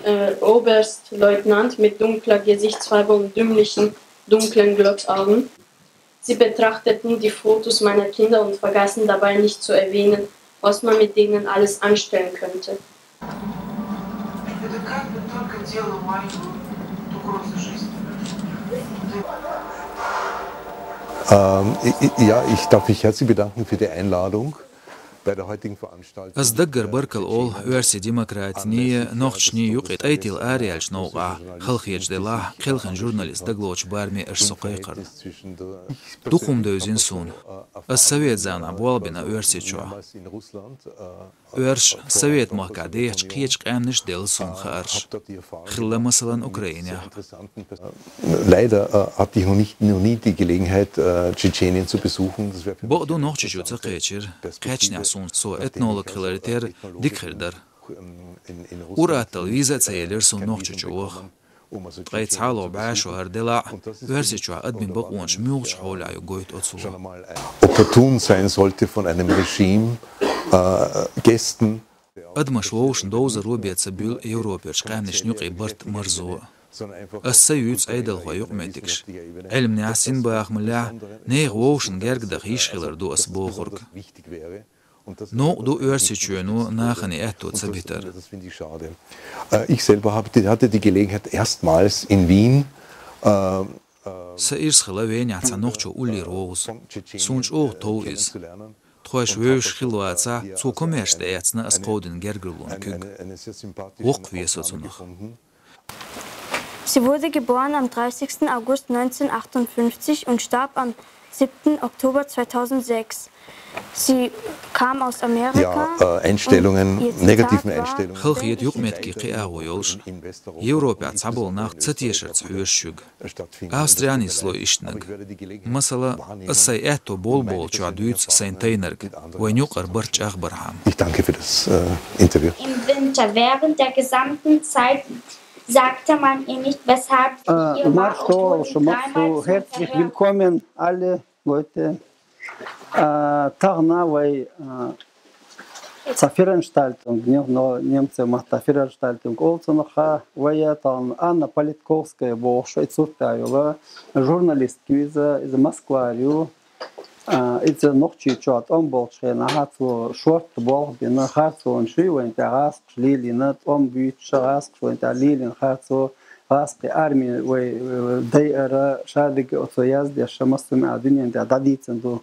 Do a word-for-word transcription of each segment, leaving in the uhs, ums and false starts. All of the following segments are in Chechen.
Äh, Oberstleutnant mit dunkler Gesichtsfarbe und dümmlichen, dunklen Glotzaugen. Sie betrachteten die Fotos meiner Kinder und vergaßen dabei nicht zu erwähnen, was man mit denen alles anstellen könnte. Ähm, i- i- ja, ich darf mich herzlich bedanken für die Einladung bei der heutigen Veranstaltung. Аз даггара баркал олу оьрсийн демократийн, нохчийн юкъе тӀайтийла араяьллачу новкъахь, халахеташ делахь, кхелхина журналист дагалоцучу бараме аша со кхайкхарна. Дукха хӀума девзина суна. Ас совет заманахь болх бина Оьрсийчохь. Оьрсаша совет махкахь дехачу кхечу къаьмнаш а делла суна хаарш. Хилла, масалан, Украинехь. Leider äh, hatte ich noch, nicht, noch nie die Gelegenheit, äh, Tschetschenien zu besuchen. Das wäre für mich Бакъду, Нохчийчу ца кхечира. Кхечнехь суна, со этнолог хиларе терра, дика хир дара. Ур-атталла виза а ца елира суна Нохчийчу ваха. Ткъе цхьалгӀа бӀе шо хӀара делахь а, Оьрсийчохь адамийн бакъонаш муьлхачу хьолехь ю гойту оцо. Opportun sein sollte von einem Regime, äh, Gästen. Адамаш вовшашна довзаро бен ца буьллу Европерчу къаьмнашна юкъе барт, марзо. Ас ца юьйцу Ӏедалхойн юкъаметтигаш. Ӏилманехь, синбахамаллехь, нехан вовшашна герга даха йиш хилар ду ас бохург. Новкъа ду Оьрсийчоьно нахана аьтто ца битар. Äh, ich selber habe, die- hatte die Gelegenheit, erstmals in Wien äh, Сан ирс хилла Венехь цхьа нохчо уллера вовза. Суна чӀогӀа тов иза. Тхойша вевзаш хилла вацахь, цо комаьрша тӀеэцна ас кховдийна гергарлонан куьг. Воккхаве со цунах. Sie wurde geboren am dreißigsten August neunzehnhundertachtundfünfzig und starb am siebten Oktober zweitausendsechs. Sie kam aus Amerika. Ja, äh, Einstellungen, Und ihr Zitat negativen war, Einstellungen. Wenn Халахета ich юкъаметтиге кхин агӀо йолуш, Европехь цхьаболу нах ца тешара цхьа хьоьжуш шуьга. Австрияна йисало иштаниг. Масала, аса сайн аьтто болу болчохь дуьйцу сайн тайнарг, вайн юкъара барт чӀагӀбархьама. Ich danke für das äh, Interview. Im Winter. Während der gesamten Zeit sagte man ihr nicht, weshalb sie hier war und wurde dreimal zum Verhör. Herzlich willkommen, alle Leute. Тахана вай цхьа ференштальтунг, немцойн маттахь ференштальтунг олу цунах, вай тахана Анна Политковская бохуш, и цурта йолу журналистка ю иза, иза Москвара ю. Иза Нохчийчохь тӀом болчу хенахь цо шортта болх бина, харцонаш вайн тӀехь гӀазкхаша лелийна, тӀом буьйцуш гӀазкхаша вайн тӀехь лелийна харцо, гӀазкхийн арми вай дайара, шадерг оцо яздеш, массо а дуьнен тӀехь дӀадийцина ду.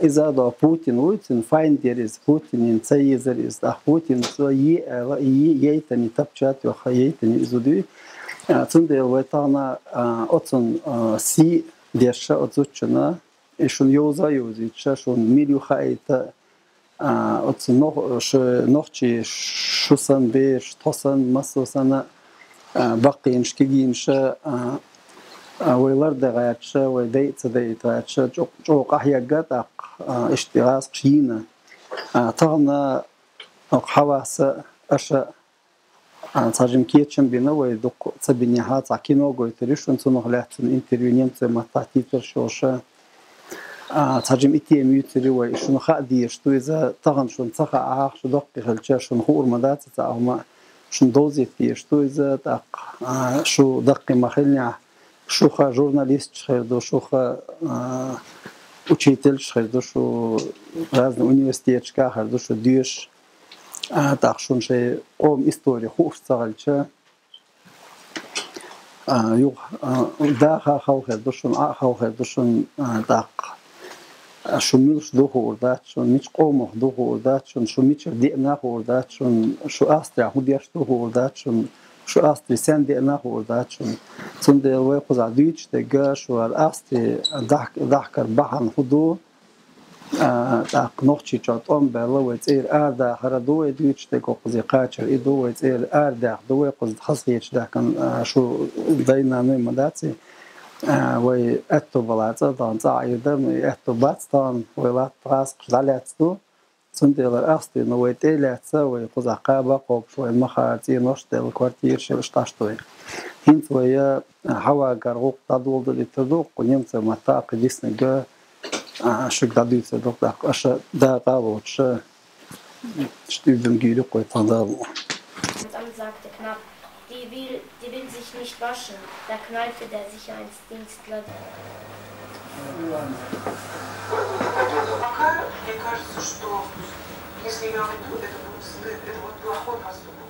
Иза а до Путин вуй, цуьнан файндера иза, Путинна ца езара иза, тӀаккха Путинна цо е аьлла, е яйтина, тапчат йоху яйтина иза дуй. Цундела вай тахана оцунна сий деш оцу зудчунна, и шуна йовза а йовзуьйтуш, шуна мила ю хаийта, оцу нох-, шу-, нохчий шу санна бераш, тхо санна, массо а санна, баккхийнаш, кегийнаш, вай лардан гӀерташ, вай дайа ца дайта гӀерташ, чӀо-, чӀогӀа къахьегна тӀаккха, иштта гӀазкхаша йийна. Тахана хьавас аша цхьа жима кечам бина, вай дукха ца бинехь, цхьа кино гойтур ю шуна, цунах лаьцна интервью немцойн маттахь тӀетоьхна йолуш. Цхьа жима и тема юьйцур ю вай, шуна хаа дезаш ду иза, тахана шуна ца хаахь, шу доккхий хилча, шуна хуур ма дац цхьа хӀума, шуна довзийта дезаш ду иза, тӀаккха шу даккхий ма-хиллинехь, шух журналисташ хир ду, шух учительш хир ду, шу разный университеташкахь хир ду, шу доьшуш. ТӀаккха шуна шайн къоман истори хууш ца хилча, юха даха а хала хир ду шуна, Ӏа а хала хир ду шуна, тӀаккха шу муьлш ду хуур дац шуна, мича къомах ду хуур дац шуна, шу мичара деана хуур дац шуна, шу Австрехь хӀун деш ду хуур дац шуна, шу Австри сенна деана хуур дац шуна. Цундела вай кхузахь дуьйцуш дерг шу хӀара Австри дахкар бахьана хӀун ду, тӀаккха Нохчийчохь тӀом баьлла вай цӀера арадахар а ду вай дуьйцуш дерг, кхузахь кхачар и ду вай цӀера арадаьхна ду вай, кхузахь хазахеташ даьхкина шу дай-наной ма дац и, вай аьтто балахь цӀа тахана цӀа Ӏийр дара, но и аьтто бац тахана, вай латта гӀазкхаша дӀалаьцна ду. Цундела Австрина вай тӀе а лаьцна, вай кхузахь кхаба а кхобуш, вайн махара цӀенош а делла, квартираш а йолуш дӀасадой. ХӀинца вай хьавагар гӀуллакх дӀадоладалийтар ду, кху немцойн маттахь кхин диснарг шуьга дӀадуьйцур ду, тӀаккха аша дакъа а лоцуш, Stübüm gülü koy panda. Dann sagte Knapp, die will, die will sich nicht waschen. Da kneife der Sicherheitsdienstler. Пока мне кажется, что если я уйду, это будет сны, это будет плохой поступок.